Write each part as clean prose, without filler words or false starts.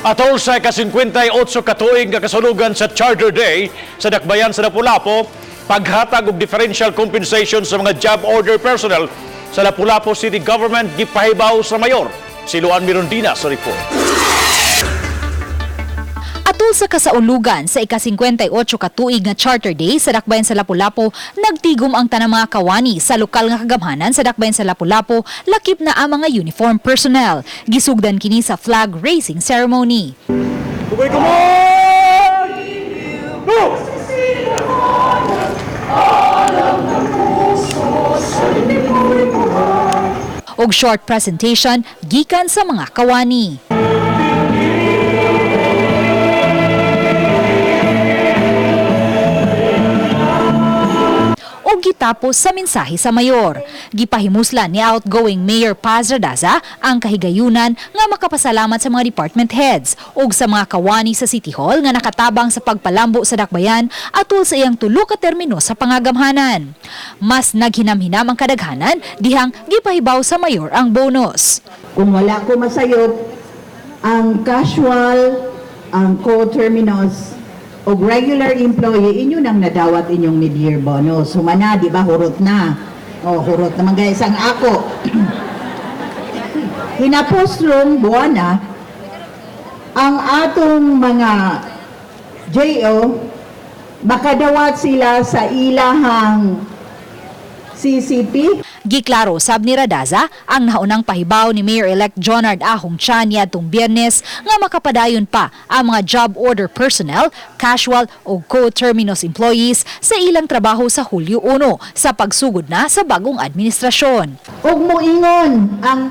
Atol sa ika-58 katuig nga kasaulugan sa Charter Day sa Dakbayan sa Lapu-Lapu, paghatag og differential compensation sa mga job order personnel sa Lapu-Lapu City Government gipahibaw sa mayor. Si Luan Mirondina sa report. Atol sa kasaulugan sa ika-58 katuig nga Charter Day sa Dakbayan sa Lapu-Lapu, nagtigom ang tanang mga kawani sa lokal nga kagamhanan sa Dakbayan sa Lapu-Lapu, lakip na ang mga uniform personnel. Gisugdan kini sa flag raising ceremony. Kubay kumon! Go! Og short presentation gikan sa mga kawani. Og gitapos sa mensahe sa mayor. Gipahimuslan ni outgoing Mayor Paz Radaza ang kahigayunan nga makapasalamat sa mga department heads ug sa mga kawani sa City Hall nga nakatabang sa pagpalambo sa Dakbayan atul sa iyang tulo ka termino sa pangagamhanan. Mas naghinam-hinam ang kadaghanan dihang gipahibaw sa mayor ang bonus. Kung wala ko masayop, ang casual, ang co-terminus, o regular employee, inyo nang nadawat inyong mid-year bonus. Humana, di ba? Hurot na. O, hurot naman guys. Ang ako, hinapos rong buwana, ang atong mga JO, makadawat sila sa ilahang CCP. Giklaro sab ni Radaza ang naunang pahibaw ni Mayor-elect Jonard Ahong Chan niadtong Biyernes nga makapadayon pa ang mga job order personnel, casual o co-terminus employees sa ilang trabaho sa Hulyo 1 sa pagsugod na sa bagong administrasyon. Ug moingon ang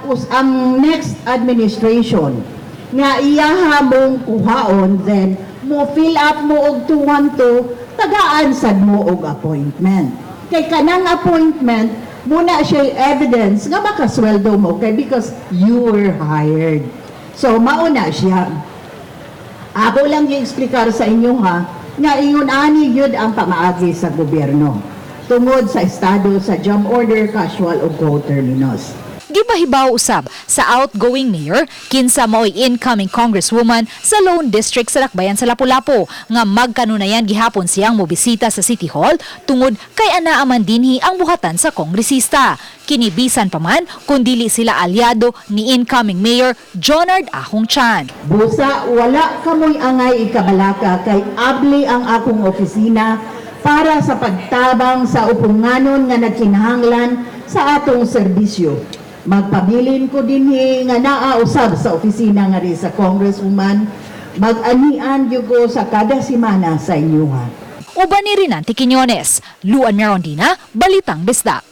next administration nga iyaha mong kuhaon, then mo fill up mo og 212, tagaan sad mo og appointment. Kay kanang appointment muna siya evidence nga makasweldo mo kay because you were hired. So mauna siya. Ako lang i-explikar sa inyo ha, nga ingon ani gyud ang pamaagi sa gobyerno tungod sa estado sa job order, casual o co-terminus. Gipahibaw usab sa outgoing mayor kinsa maoy incoming congresswoman sa Lone District sa Dakbayan sa Lapu-Lapu nga magkanunayan gihapon siyang mobisita sa City Hall tungod kay anaa man dinhi ang buhatan sa kongresista. Kinibisan pa man kun dili sila alyado ni incoming mayor Jonard Ahong Chan. Busa, wala kamoy angay ikabalaka kay abli ang akong opisina para sa pagtabang sa upunganon nga nagkinahanglan sa atong serbisyo. Magpabilin ko dinhi nga naa usab sa opisina nga rin sa congresswoman, mag-anian gyud ko sa kada semana sa inyoha. Uban ni Rinante Quiñones, Luan Merondina, Balitang Bisdak.